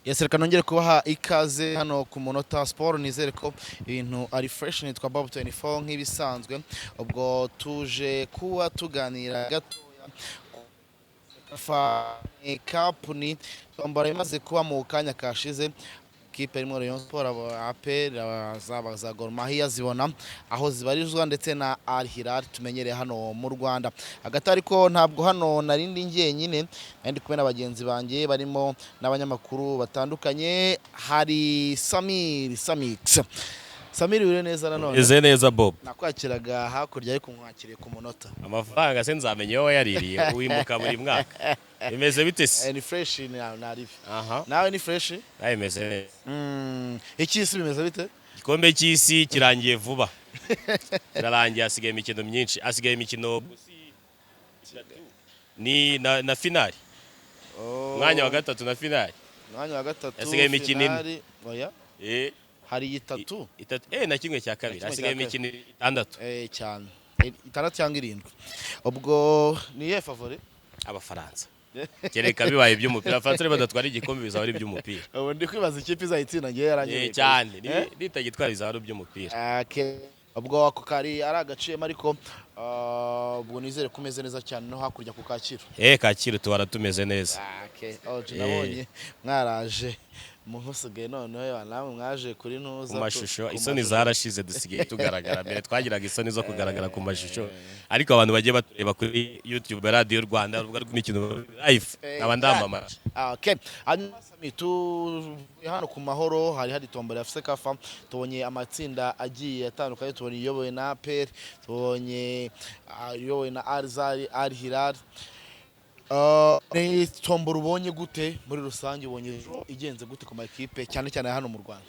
Yes, reka nongere kubaha ikaze hano ku Munota Sport. Nizere ko ibintu ari fresh. Nitwa Bob 24 nk'ibisanzwe. Ubwo tuje kuba tuganira gatoya CECAFA Cup, ni tombora imaze kuba mu kanya kashize. Kipe irimo Rayon Sport, APR, zaba za Gor Mahia zibona aho zibarizwa, ndetse na Al Hilal tumenyereye hano mu Rwanda. Hagati ariko ntabwo hano narindi njyenyine, nari ndi kumwe na bagenzi banjye barimo n'abanyamakuru batandukanye. Hari Samir Samix. Samir, wiriwe neza nanone? Meze neza, Bob. Nakwakiraga hakurya ariko nkwakiriye ku munota. Amafaranga se nzamenya iyo wayaririye, wimuka buri mwaka. Bimeze bite se? Ni fresh, ni naribi. Aha. Nawe ni fresh? Nawe bimeze neza. Icy'isi bimeze bite? Igikombe cy'isi kirangiye vuba, kirarangiye, hasigaye imikino myinshi, hasigaye imikino ni na finali, umwanya wa gatatu na finali. Umwanya wa gatatu. Hasigaye imikino ine. Finali, oya. Hari itatu. Itatu na kimwe cya kabiri. Na kimwe Hasigaye cya imikino itandatu. Cyane. Itandatu cyangwa irindwi. Ubwo ni iyihe favori? Abafaransa, kereka bibaye iby'umupira. Abafaransa niba badatwara igikombe bizaba ari iby'umupira. Ubu ndi kwibaza ikipe izayitsinda ngewe yaranyereye. Cyane. Eh? Nitagitwara bizaba ari iby'umupira. Okay. Ubwo ako kari ari agaciyemo, ariko ubwo nizere ko umeze neza cyane no hakurya ku Kacyiru. Kacyiru tubara tumeze neza. Okay. Oh, nabonye mwaraje muhusigaye noneho namwe mwaje kuri ntuza Ku mashusho. Ku Isoni mashusho. zarashize, dusigaye tugaragara. Mbere twagiraga isoni zo kugaragara ku mashusho, ariko abantu bagiye batureba kuri YouTube, Radiyo Rwanda, urubuga rw'imikino live, nkaba ndamamaje. Okay. Hanyuma Sami, tuvuye hano ku Mahoro, hari tombora ya CECAFA, tubonye amatsinda agiye atandukanye, tubonye iyobowe na APR, tubonye iyobowe na Al Ahly, Al Hilal. Ni tombora ubonye gute muri rusange? Ubonye igenze gute ku makipe, cyane cyane hano mu Rwanda?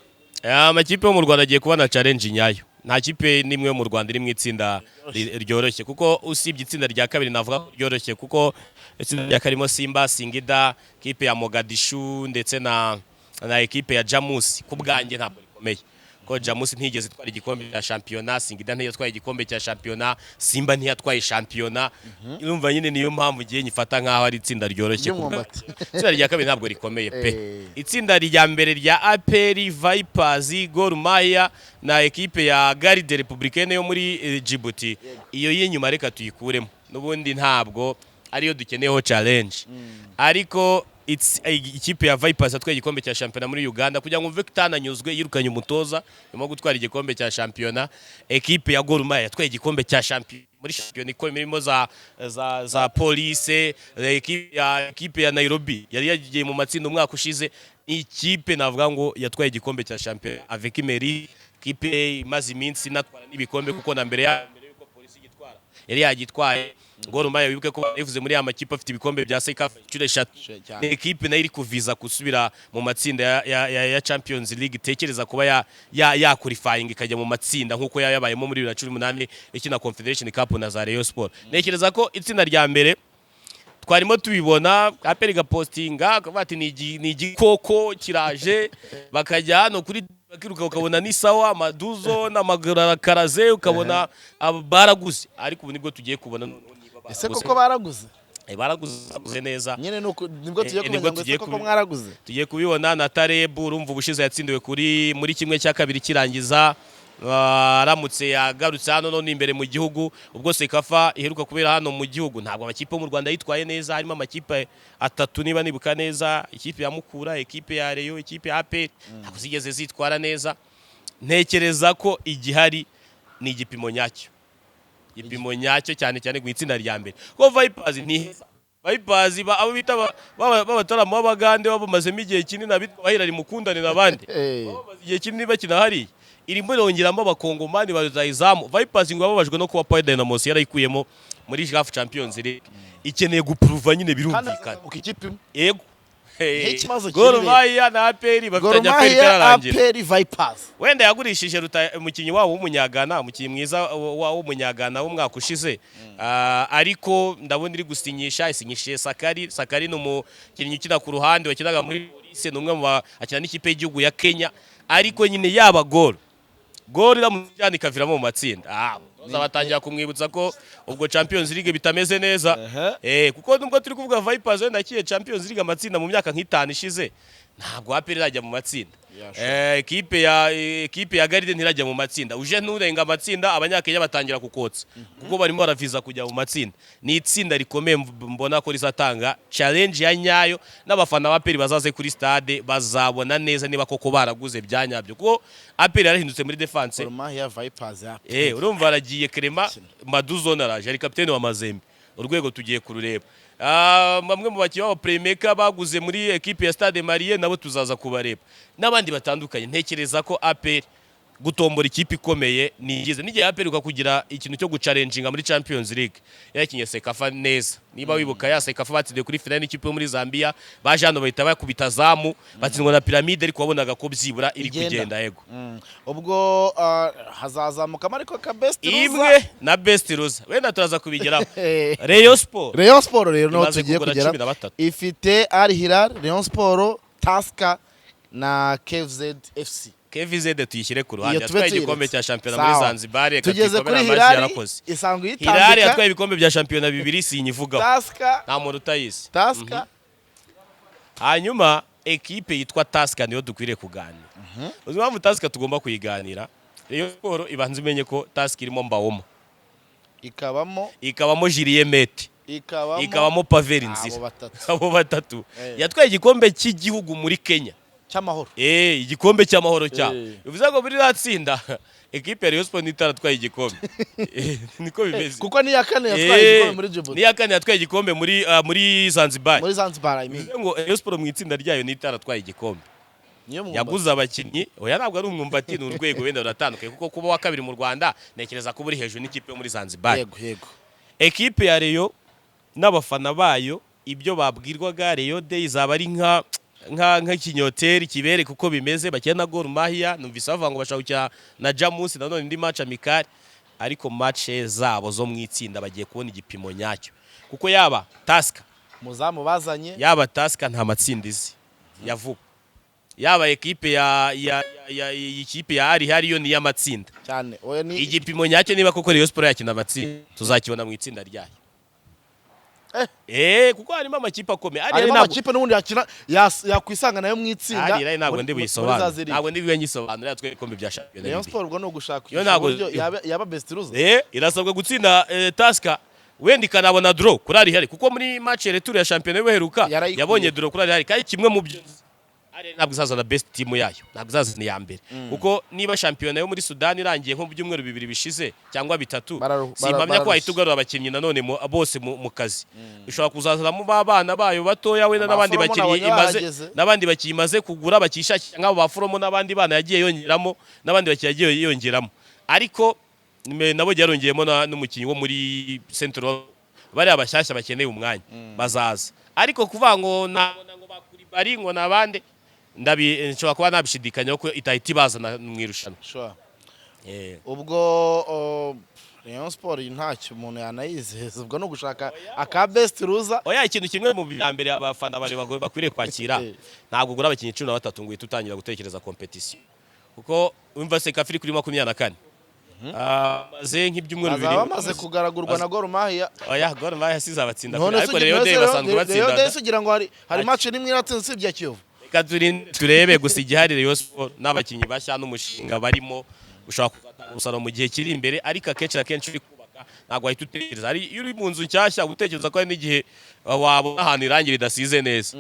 Amakipe yo mu Rwanda agiye kubona challenge nyayo. Nta kipe n'imwe yo mu Rwanda iri mu itsinda ryoroshye, kuko usibye itsinda rya kabiri navuga ko ryoroshye, kuko itsinda rya karimo Simba, Singida, kipe ya Mogadishu ndetse na ekipe ya Jamus. Ku bwanjye ntabwo rikomeye, ko Jamus ntiyigeze itwara igikombe cya shampiyona, Singida ntiyatwaye igikombe cya shampiyona, Simba ntiyatwaye shampiyona. Urumva nyine niyo mpamvu ngiye nyifata nk'aho ari itsinda ryoroshye. Ry'umwumbati. Itsinda rya kabiri ntabwo rikomeye pe. Itsinda rya mbere rya APR, Vipers, Gor Mahia na ekipe ya Garde Républicaine yo muri Djibouti, iyo y'inyuma reka tuyikuremo, n'ubundi ntabwo ariyo dukeneyeho challenge. Ariko ikipe ya Vipers yatwaye igikombe cya shampiyona muri Uganda, kugira ngo mve ko itananyuzwe yirukanye umutoza nyuma yo gutwara igikombe cya shampiyona. Ekipe ya Gor Mahia yatwaye igikombe cya shampiyona muri shampiyona ikomeye irimo za Police, ekipe ya Nairobi yari yagiye mu matsinda umwaka ushize. Ni ikipe navuga ngo yatwaye igikombe cya shampiyona avec mérite, ikipe imaze iminsi inatwara n'ibikombe, kuko na mbere yuko Polisi igitwara yari yagitwaye. Gor Mahia, wibuke ko bivuze muri ya makipe afite ibikombe bya CECAFA inshuro eshatu. Cyane. Ni ekipe nayo iri kuviza gusubira mu matsinda ya Champions League, itekereza kuba ya qualifying ikajya mu matsinda nk'uko yabayemo muri 2018 ikina Confederation Cup na za Rayon Sport. Ntekereza ko itsinda rya mbere twarimo tubibona, APR igapostinga akavuga ati ni igikoko kiraje, bakajya hano kuri bakiruka, ukabona ni sawa, amaduzo n'amagaraze, ukabona baraguze. Ariko ubu nibwo tugiye kubona noneho niba Ese baraguze. koko baraguze? Baraguze neza. Nyine nuko nibwo tugiye kumenya Nibwo ngo ese tugiye koko mwaraguze. Tugiye kubibona na Tarebu. Urumva ubushize yatsindiwe kuri muri kimwe cya kabiri kirangiza. Aramutse yagarutse hano none imbere mu gihugu, ubwo CECAFA iheruka kubera hano mu gihugu, ntabwo amakipe yo mu Rwanda yitwaye neza. Harimo amakipe atatu niba nibuka neza: ikipe ya Mukura, ikipe ya Rayon, ikipe ya APR, ntabwo zigeze zitwara neza. Ntekereza ko igihari ni igipimo nyacyo, igipimo nyacyo cyane cyane ku itsinda rya mbere, kuko Vipers ntiheza. Vipers abo bita b'abataramu b'Abagande bamazemo igihe kinini, abitwa Bahirari Mukundane n'abandi, bamaze igihe kinini bakina hariya, irimo irongeramo Abakongomani ba rutahizamu. Vipers ngo yababajwe no kuba Power Dynamos yarayikuyemo muri CAF Champions League, ikeneye gupuruva nyine, Kandi birumvikana. azamuka ikipe imwe. Yego. Nk'ikibazo Gor kiri. Mahia na APR Gor bafitanye affaire Mahia, itararangira. APR, Vipers. Wenda yagurishije umukinnyi wabo w'Umunyagana, umukinnyi mwiza w'Umunyagana w'umwaka ushize. Ariko ndabona iri gusinyisha, isinyishije Sakari. Sakari ni umukinnyi ukina ku ruhande, wakinaga muri Police, ni umwe mu akina n'ikipe y'igihugu ya Kenya. Ariko nyine yaba Gor iramujyana ikaviramo mu matsinda, umutoza batangira kumwibutsa ko ubwo Champions League bitameze neza. Kuko nubwo turi kuvuga Vipers wenda yakiye Champions League amatsinda mu myaka nk'itanu ishize. Ntabwo APR irajya mu matsinda. Yeah, sure. Ekipe ya Garde ntirajya mu matsinda. Uje nturenga amatsinda, Abanyakenya batangira kukotsa kuko barimo baraviza kujya mu matsinda. Ni itsinda rikomeye, mbona ko rizatanga challenge ya nyayo, n'abafana ba APR bazaze kuri stade bazabona neza niba koko baraguze bya nyabyo, kuko APR yarahindutse muri defense. Gor Mahia, Vipers ya Urumva aragiye Clement Maduzone, araje ari kapiteni wa Mazembe, urwego tugiye kurureba. Bamwe mu bakinnyi b'aba playmaker baguze muri ekipe ya Stade Malien nabo tuzaza kubareba n'abandi batandukanye. Ntekereza ko APR gutombora ikipe ikomeye ni byiza, n'igihe APR kugira ikintu cyo guchallenginga muri Champions League. Yakinye CECAFA neza, niba wibuka ya CECAFA batsindiye kuri finale n'ikipe yo muri Zambia, baje hano bahita bakubita zamu, batsindwa na Pyramide, ariko wabonaga ko byibura iri Igenda. kugenda, yego. Ubwo hazazamukamo ariko ka best loser. Imwe na best loser wenda turaza kubigeraho. Rayon Sport Rayon Sport rero niho imaze tugiye kugura kugera. 13. Ifite Al Hilal, Rayon Sport, Tusker na KVZ FC. KVZ tuyishyire ku ruhande, Iyo tube yatwaye igikombe tuyiretse. cya shampiyona Sawa. muri Zanzibar, reka Tugeze tuyikomere kuri amashyi, Hilal yarakoze. isanzwe Hilal yitambika. yatwaye ibikombe bya shampiyona bibiri, sinyivugaho. Tusker. Nta muntu utayizi. Tusker. Hanyuma ekipe yitwa Tusker niyo dukwiriye kuganira. Uzi impamvu Tusker tugomba kuyiganira? Rayon Sport ibanza imenye ko Tusker irimo Mbawoma, Ikabamo ikabamo Julien Mete, ikabamo ikabamo Pavel Abo Nzira. batatu. Abo batatu. Yatwaye igikombe cy'igihugu muri Kenya. Cy'amahoro. Igikombe cy'amahoro cyabo. Bivuze ngo muri iriya tsinda ekipe ya Rayon Sport itaratwaye igikombe. Niko bimeze. Kuko niya kane yatwaye igikombe muri Djibouti. Niya kane yatwaye igikombe muri Zanzibar. Muri Zanzibar, I mean. Bivuze ngo Rayon Sport mu itsinda ryayo nitaratwaye igikombe. Niyo mwumbati. Yaguze abakinnyi. Oya, ntabwo ari umwumbati, ni urwego wenda ruratandukanye, kuko kuba wa kabiri mu Rwanda ntekereza ko uri hejuru n'ikipe yo muri Zanzibar. Yego yego. Ekipe ya Rayon n'abafana bayo, ibyo babwirwaga, Rayon Day izaba ari nka nk'ikinyoteri kibereka uko bimeze. Bakina na Gor Mahia, numvise bavuga ngo bashaka gukina na Jamus nanone indi match amicale, ariko match zabo zo mu itsinda bagiye kubona igipimo nyacyo, kuko yaba Tusker, Muzamu bazanye. yaba Tusker nta matsinda izi ya vuba, yaba ekipe ya ikipe ya Al Hilal yo ni iy'amatsinda. Cyane, oya ni Igipimo nyacyo niba koko Rayon Sport yakina amatsinda tuzakibona mu itsinda ryayo. Kuko harimo amakipe akomeye. Al Hilal Harimo ntabwo amakipe n'ubundi yakina yakwisanga nayo mu itsinda. Al Hilal ntabwo ndi muri za buyisobanure. ziri. Ntabwo ndi buyisobanure, yatwaye ibikombe bya shampiyona Rayon bibiri. Sport ubwo ni ugushaka Yo ntabwo- uburyo yaba best loser. Irasabwa gutsinda Tusker, wenda ikanabona draw kuri Al Hilal, kuko muri match retour ya shampiyona y'uheruka Yarayikuye. yabonye draw kuri Al Hilal. Kandi kimwe mu byo, Al Hilal ntabwo izazana best team yayo, ntabwo izazana iya mbere, kuko niba shampiyona yo muri Sudani irangiye nko mu byumweru 2 bishize cyangwa 3, simpamya ko bararushye. wahita ugarura abakinnyi nanone bose mu kazi. Ushobora kuzazanamo ba bana bayo batoya wenda n'abandi Ba Foromo bakinnyi nabonye imaze bahageze. n'abandi bakinnyi imaze kugura bakishakira, nk'abo ba Foromo n'abandi bana yagiye yongeramo, n'abandi bakinnyi yagiye yongeramo, ariko nabo yarongeyemo n'umukinnyi wo muri Central, bariya bashyashya bakeneye umwanya bazaza. Ariko kuvuga ngo nabona ngo bakuri bari ngo nabande, ndabi nshobora kuba nabishidikanyaho ko itahita ibazana mu irushanwa. Sure. Ubwo Rayon Sport ntacyo umuntu yanayizeza, ubwo ni ugushaka aka best loser. Oya, ikintu kimwe mu bya mbere abafana bari bakwiriye kwakira, ntabwo ugura abakinnyi 13 ngo uhite utangira gutekereza competition, kuko wumva CECAFA iri kuri 24, maze nk'ibyumweru 2 Bazaba bamaze kugaragurwa na Gor Mahia. Oya, Gor Mahia sizabatsinda, None ariko Rayon Day basanzwe Rayon batsinda. Day ugira ngo hari match nimwe iratsinze usibye ya Kiyovu. Reka turebe gusa igihari. Rayon Sport n'abakinnyi bashya n'umushinga barimo ushobora kuzatanga umusaruro mu gihe kiri imbere, ariko akenshi na kenshi uri kubaka ntabwo wahita utekereza. Hari iyo uri mu nzu nshyashya utekereza ko hari n'igihe wabona ahantu irangi ridasize neza.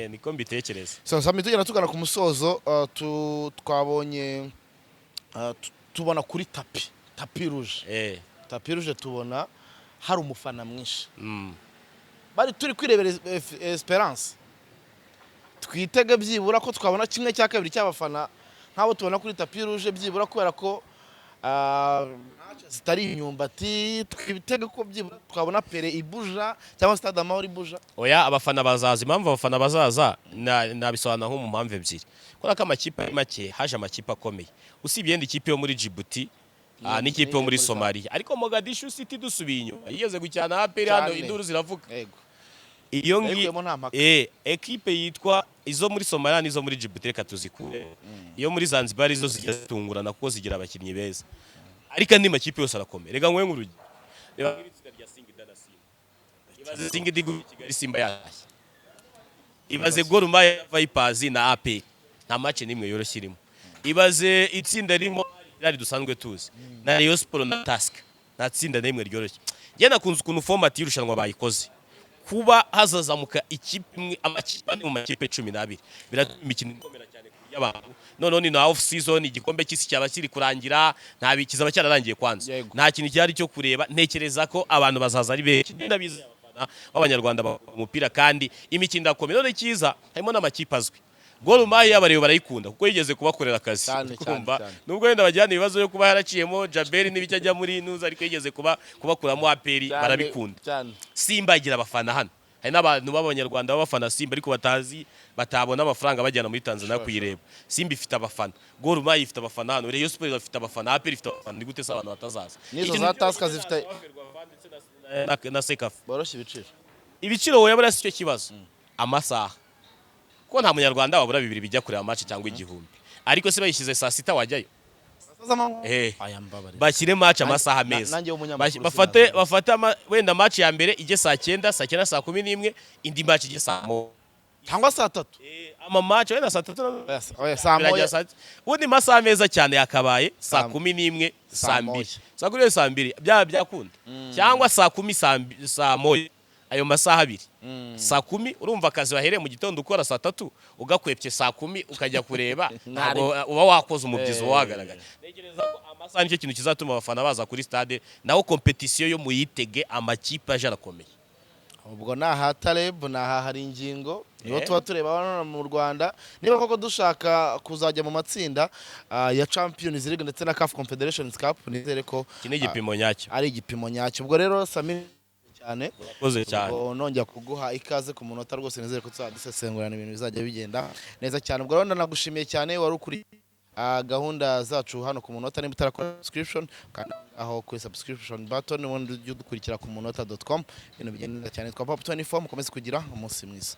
Niko mbitekereza. So Sami, tugenda tugana ku musozo, twabonye tubona kuri tapis rouge, tapis rouge tubona hari umufana mwinshi. Bari turi kwirebera Esperance, twitege byibura ko twabona 1/2 cy'abafana nk'abo tubona kuri tapis rouge byibura, kubera ko zitari imyumbati. Twitege ko byibura twabona Pele ibuja cyangwa Stade Amahoro ibuja. Oya, abafana bazaza. Impamvu abafana bazaza nabisobanura nko mu mpamvu ebyiri. Kubera ko amakipe ari make, haje amakipe akomeye, usibye yenda ikipe yo muri Djibouti n'ikipe yo muri Somalia. Ariko Mogadishu City, dusubiye inyuma, yigeze gukina na APR hano, Cyane. induru ziravuga. Yego. Iyo ngi Yayikuyemo nta mpaka. Ekipe yitwa izo muri Somalia n'izo muri Djibouti reka tuzikure. Iyo muri Zanzibar izo zijya zitungurana kuko zigira abakinnyi beza, ariko andi makipe yose arakomeye. Reka nguhe nk'urugero, reba nk'itsinda rya Singida na Simba. Ibaze Singida iguye i Kigali, Simba yatashye. Ibaze Gor Mahia, Vipers na APR, nta match n'imwe yoroshye irimo. Ibaze itsinda ririmo Hilal dusanzwe tuzi na Rayon Sport na Tusker, nta tsinda n'imwe ryoroshye. Njye nakunze ukuntu format y'irushanwa bayikoze, kuba hazazamuka ikipe imwe, amakipe ane mu makipe 12, biratuma imikino ikomera cyane ku buryo abantu, noneho ni na off season, igikombe cy'isi cyaba kiri kurangira, nta kizaba cyararangiye kwanza. Nta kintu gihari cyo kureba. Ntekereza ko abantu bazaza ari benshi. Ndabizi, abafana b'Abanyarwanda bakunda umupira kandi imikino irakomeye. None cyiza harimo n'amakipe azwi. Gor Mahia abareba barayikunda kuko yigeze kubakorera akazi. Cyane, cyane, Kumva, cyane. nubwo wenda bajyana ibibazo yo kuba yaraciyemo Jaberi n'ibicyo ajya muri Nuza, ariko yigeze kuba kubakuramo APR, barabikunda. Simba igira abafana hano, hari n'abantu b'Abanyarwanda b'abafana Simba ariko batazi, batabona amafaranga bajyana muri Tanzania kuyireba. Simba ifite abafana, Gor Mahia ifite abafana hano, Rayon Sports ifite abafana, APR ifite abafana. Ni gute se abantu batazaza? N'izo Ikintu za Tusker zifite na CECAFA. Boroshye ibiciro. Ibiciro wowe buriya si cyo kibazo, amasaha, kuko nta Munyarwanda wabura bibiri bijya kureba match cyangwa 1000. Ariko se bayishyize saa sita wajyayo? Aya, mbabarira. Bashyire match amasaha meza. Nanjye w'umunyamakuru Bafate sinaza. bafate wenda match ya mbere ijye saa cyenda, saa cyenda, saa kumi n'imwe, indi match ijye saa moya. Cyangwa saa tatu. Ama match wenda saa tatu Oya, oya, saa birajya moya. Ubundi masaha meza cyane yakabaye saa 11, saa saa mbiri. moya. Saa 11, saa mbiri byaba byakunda, cyangwa saa kumi, saa moya, ayo masaha abiri. Saa kumi, urumva akazi wahereye mu gitondo ukora saa tatu ugakwepye saa kumi ukajya kureba, ntabwo uba wakoze umubyizi, uba wagaragaye. Ntekereza ko amasaha nicyo kintu kizatuma abafana baza kuri stade. Naho compétition yo muyitege, amakipe aje arakomeye. Ubwo ni aha Taleb, ni aha hari ingingo nibo tuba tureba hano mu Rwanda, niba koko dushaka kuzajya mu matsinda ya Champions League ndetse na CAF Confederations Cup. Nizere ko Iki ni igipimo nyacyo. ari igipimo nyacyo. Ubwo rero Samir, cyane. Urakoze cyane. Ubwo nongera kuguha ikaze ku munota rwose. Nizere ko tuzajya dusesengurana, ibintu bizajya bigenda neza cyane. Ubwo rero ndanagushimiye cyane wari ukuri gahunda zacu hano ku munota. Niba utarakora subscription, kanda aho kuri subscription button, ubundi ujye udukurikira ku munota.com, ibintu bigenda neza cyane. Twa Pop 24, mukomeze kugira umunsi mwiza.